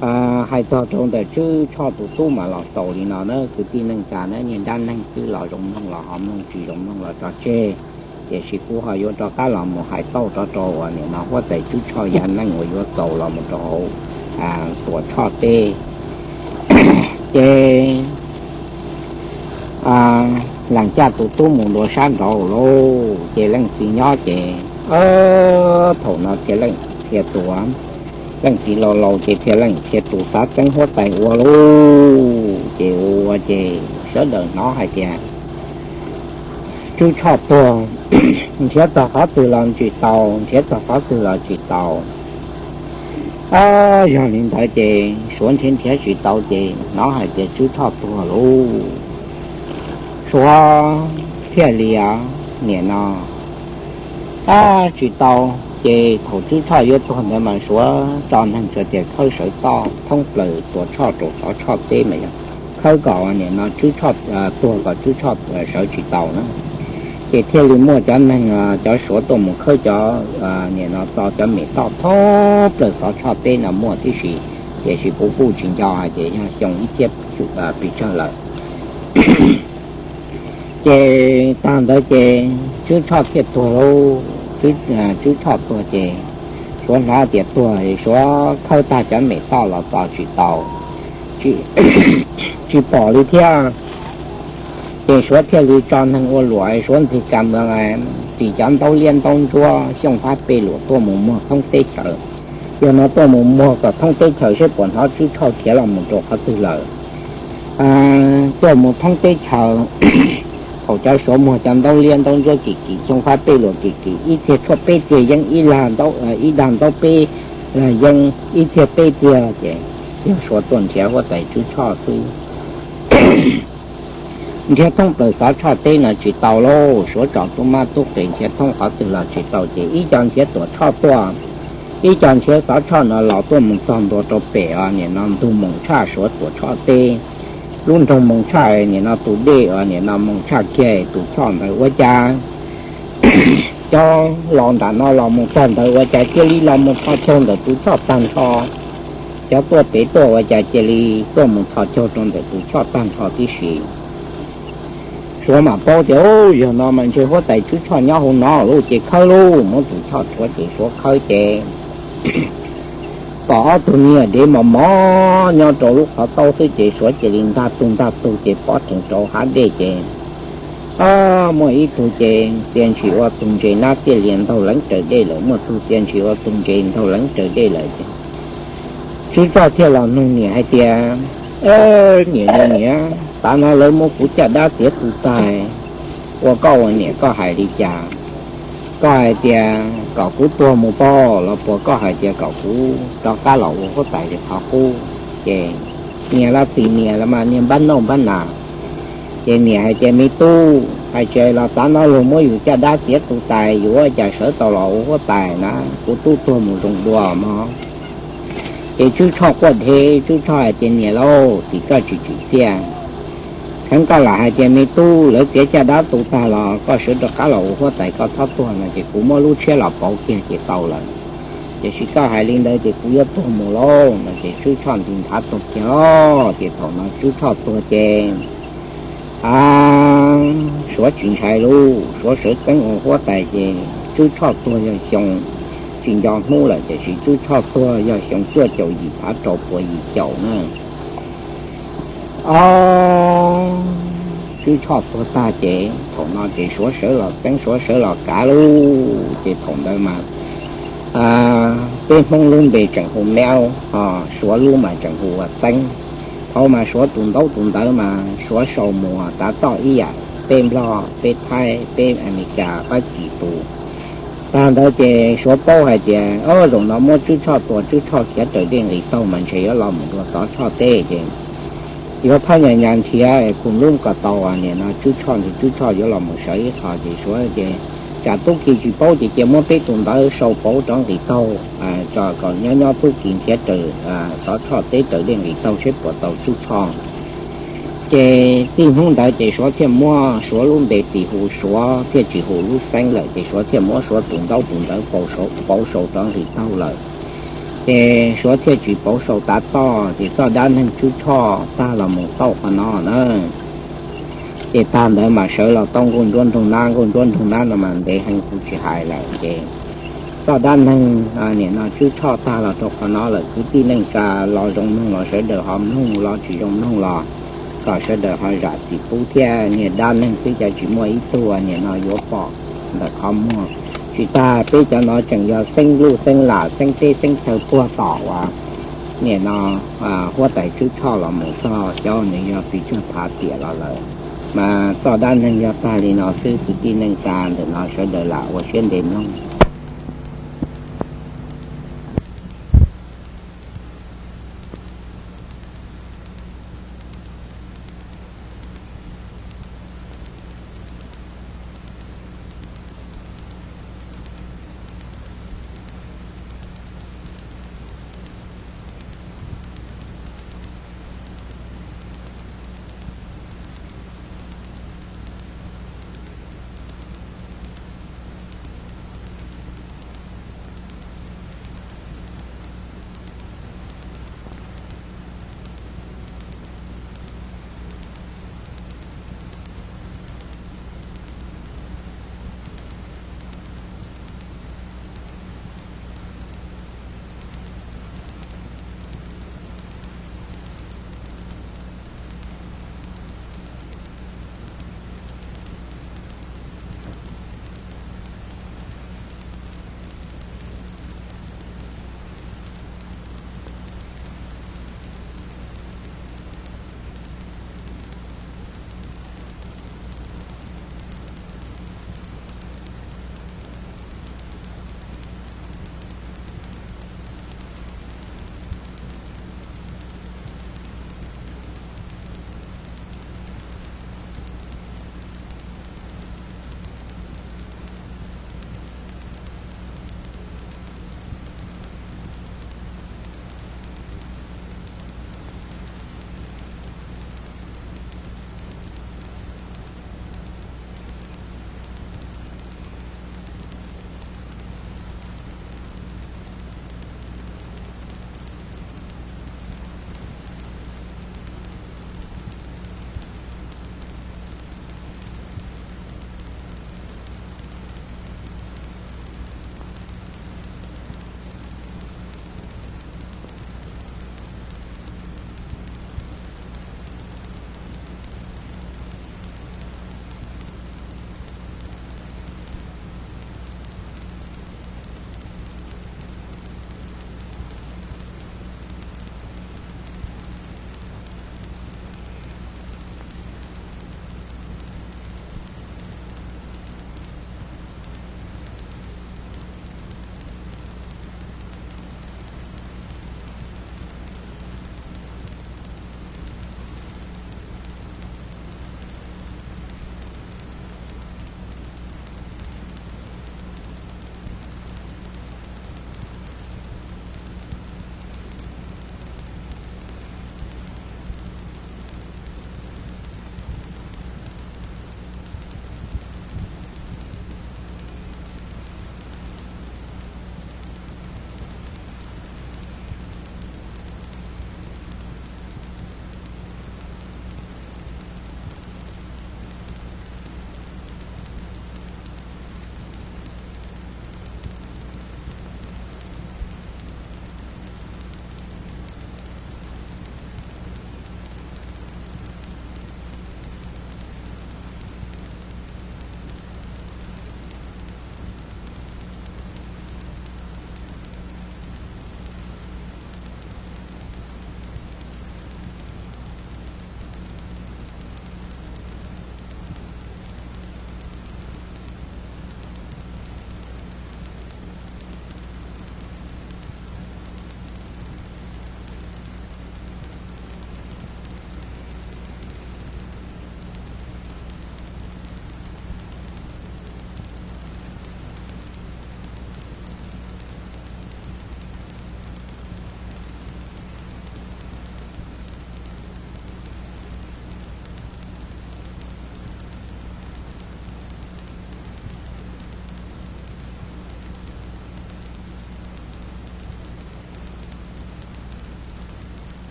Hais txog rau ntawm Tswb Tshoj tus tub mas los xaus li no na, kwv tij neej tsa na, niag dab neeg xwb los zoo mloog los ho mloog, tsis zoo mloog los tso tseg. Tiam sis kuv ho yuav rov qab los mus hais tauj rov rau uas nim no huab tais Tswb Tshoj yog neeg uas yuav txaus los mus rau hauv Tuam Tshoj teb. Ces Leej Caj tus tub mus dua sab nraud lauj, ces leej txiv nyob ces thaum no thiaj leej txiv, leej txiv laus laus ces thiaj leej txiv tus xav txeeb huab tais ua lauj. Ces ua ces sawv daws hnov hais tias Tswb Tshoj tuag, nrhiav txog qhov twg los tsis tau, nrhiav txog qhov twg los tsis tau. Yog li ntawd ces Suav nrhiav nrhiav tsis tau ces hnov hais tias Tswb Tshoj tuag lauj. Suav thiaj li nim no tsis tau. Ces thaum Tswb Tshoj yuav tuag ntawd mas Suav tso neeg tsuas tias khawb sawv toj thoob plaws Tuam Tshoj rau Xov Tshoj teb mas yog khawb kom nim no Tswb Tshoj tuag kom Tswb Tshoj sawv tsis tau na. Ces thiaj li muaj cov neeg, cov Suav tuaj mus khawb cov nim no txo cov mem toj thoob plaws Xov Tshoj teb no muaj tib si, tiam sis kuv kuj tsis nco hais tias yog xyoo ib txhiab pes tsawg lawm. Ces tag ntawd ces Tswb Tshoj thiaj tuag lauj. Tswb Tshoj tuag ces Suav hnov tias tuag, Suav khawb tag cov mem toj los txo tsis tau, tsis pom li thiab. Ces Suav thiaj li tso neeg ua luam, Suav ntxig ka mus ris cov ntaub liab ntaub ntsuab xyooj fab pej luam tuaj mus muag thoob teb chaws. Yog no tuaj mus muag kom thoob teb chaws seb puas hnov Tswb Tshoj khiav los mus rau qhov twg lawm. Tuaj mus thoob teb chaws, thaum cov Suav muag cov ntaub liab ntaub ntsuab kim kim, xyooj fab pej luam kim kim, ib txiag tshuaj peb txiag yeeb, ib dag ntaub peb yeeb, ib txiag peb txiag ces yog Suav tuaj nrhiav huab tais Tswb Tshoj xwb. Nrhiav thoob plaws Xov Tshoj teb no tsis tau lauj, Suav tso tub mab tub qhe nrhiav thoob qhov twg los tsis tau ces ib co nrhiav Tuam Tshoj tuaj, ib co nrhiav Xov Tshoj no los tuaj mus txog ntua rau pem os nim no ntug Moos Tshaj Suav Tuam Tshoj teb. Lub nroog Moos Tshaj nim no tus dej os nim no Moos Tshaj kiag tus choj ntawd ua cas cov los nram no los mus txog ntawd ua cas cia li los mus tho chaug ntawm tus choj tag nrho. Cov tuaj pem tuaj ua cas cia li tuaj mus tho chaug rau ntawm tus choj tag nrho tib si. Suav mam paub tias yog no mas ntshe huab tais Tswb Tshoj nyob hauv no lauj, ces khawb lauj, muab tus choj rhuav ces Suav khawb ces pom ob tug niag dev mos mos nyob rau lub qhov taub xwb ces Suav cia li ntag tug ntag tug ces pob rhees rau hav dej ces muaj ib tug ces txia ntshis ua tug ntses nab txiaj lias ntaug leev raws dej lawm, muaj tug txia ntshis ua tug ntses ntaug leev raws dej lawm ces Tswb Tshoj thiaj los nug niam hais tias, niam, niam, tav no lawv muab kuv caj dab txiav tu tag, ua koj ua niam koj hais li cas? Koj hais tias kom kuv tuag mus pog los puas koj hais tias kom kuv rov qab los ua huab tais li qhov qub? Ces niam los txim niam los mas niag npab nauj npab nas. Ces niam hais tias me tub, hais tsis los tav no luag muab yus caj dab txiav tu tas, yus ua cas sawv tau los ua huab tais na? Kuv tub tuag mus zoo dua mog. Ces Tswb Tshoj quaj dhev, Tswb Tshoj hais tias niam lauj, tim koj tsis tsim txiaj. Kheev koj lam hais tias me tub, lawv txiav caj dab tu tag los koj sawv rov qab los ua huab tais koj txhob tuag no ces kuv muab lub tshiab los pauv kiag ces tau lawm. Tiam sis koj hais li ntawd ces kuv yuav tuag mus lauj no ces Tswb Tshoj nti nthav tuag kiag os. Ces thaum no Tswb Tshoj tuag ces a, Suav tsis ntshai lauj, Suav sawv txeeb ua huab tais ces Tswb Tshoj tuag yog xyoo, tsis nco hnub lawm tiam sis Tswb Tshoj tuag yog xyoo cuaj caum yim phav rau puas yim caum na. O, Tswb Tshoj tuag tag ces thaum no ces Suav sawv los txeeb, Suav sawv los kav lauj. Ces thaum ntawd mas peb Hmoob lub npe tseem hu Meb, ho Suav lub mas tseem hu ua Txeeb. Thaum mas Suav tus ntaub tus ntawv mas Suav sau mus tav toj ib yam peb Nplog, peb Thaib, peb Amelikas, Fab Kis tus. Tag ntawd ces Suav paub hais tias o, zaum no muab Tswb Tshoj tua, Tswb Tshoj khiav raws dej nqis taug mas ntshe yuav los mus dua Xov Tshoj teb ces yuav phab nyas nyas nrhiav es kuj lub kom tau nim no Tswb Tshoj nti, Tswb Tshoj yuav los mus sawv ib qho ces Suav ces tsam tub ki tsis paub ces cia muab peb tus ntawv sau pauv rov nqis taug, tso kom nyob nyob tub ki nrhiav raws Xov Tshoj teb raws dej nqis taug seb puas tau Tswb Tshoj. Ces txij hnub ntawd ces Suav thiaj muab Suav lub npe tis hu Suav, thiaj tsis hu lub Xeeb lawm ces Suav thiaj muab Suav tus ntaub tus ntawv pauv sau rov nqis taug lawm. Ces Suav thiaj tsis pauv sau tav toj, ces txoj dab neeg Tswb Tshoj tag los mus tau qhov no na. Ces tag ntawd mas sawv los tau nkauj ntsuab nroog nab, nkauj ntsuab nroog nab no mas ntev heev kuv tsis hais lawm. Ces txoj dab neeg nim no Tswb Tshoj tag los rau qhov no lawm, kwv tij neej tsa los zoo mloog los sawv daws ho mloog, los tsis zoo mloog los kom sawv daws ho zam txim pub thiab. Niag dab neeg twb cov tsis muaj ib tug nim no yuav pom ntawm qhov muag. Tsis tas peb cov no tseem yog xeeb luj xeeb lam, xeeb teb xeeb chaw puag tom uas nim no huab tais Tswb Tshoj los mus txog xyov nws yog txiv tsawg phav tiam los lawm. Mas txoj dab neeg yog tag li no xwb, kwv tij neej tsa ntawm no sawv daws lam ua siab ntev mloog.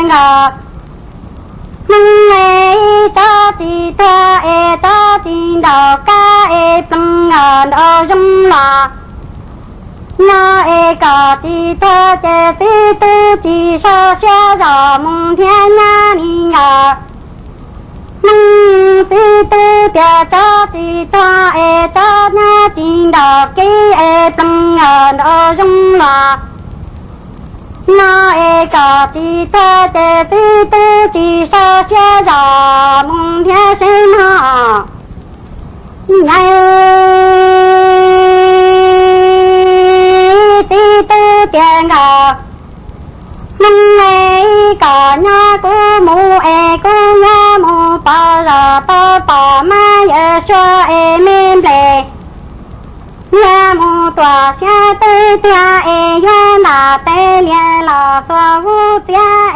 Nkawd Hmoob es ib tsob txiv tuag es tsob txiv nraum kab es plees nkawd nraum zoov los. No es kom txiv tuag ces xib tub tsis sau siab zos mus nrhiav nyab li nkawd. Hmoob xib tub tias tsob txiv tuag es tsob nyab txiv nraum kab es plees nkawd nraum zoov los. No es kom txiv tuag ces xib tub tsis sau siab zos mus nrhiav seb no. Nyab xib tub tias nkawd, Hmoob es kom nyob kuv mus es kuv yuav mus pov zos tau pom mab yawm suab es me nplej. Yuav mus tuam siab teb tiag es yuav ntam tes lias los xuas hub txiab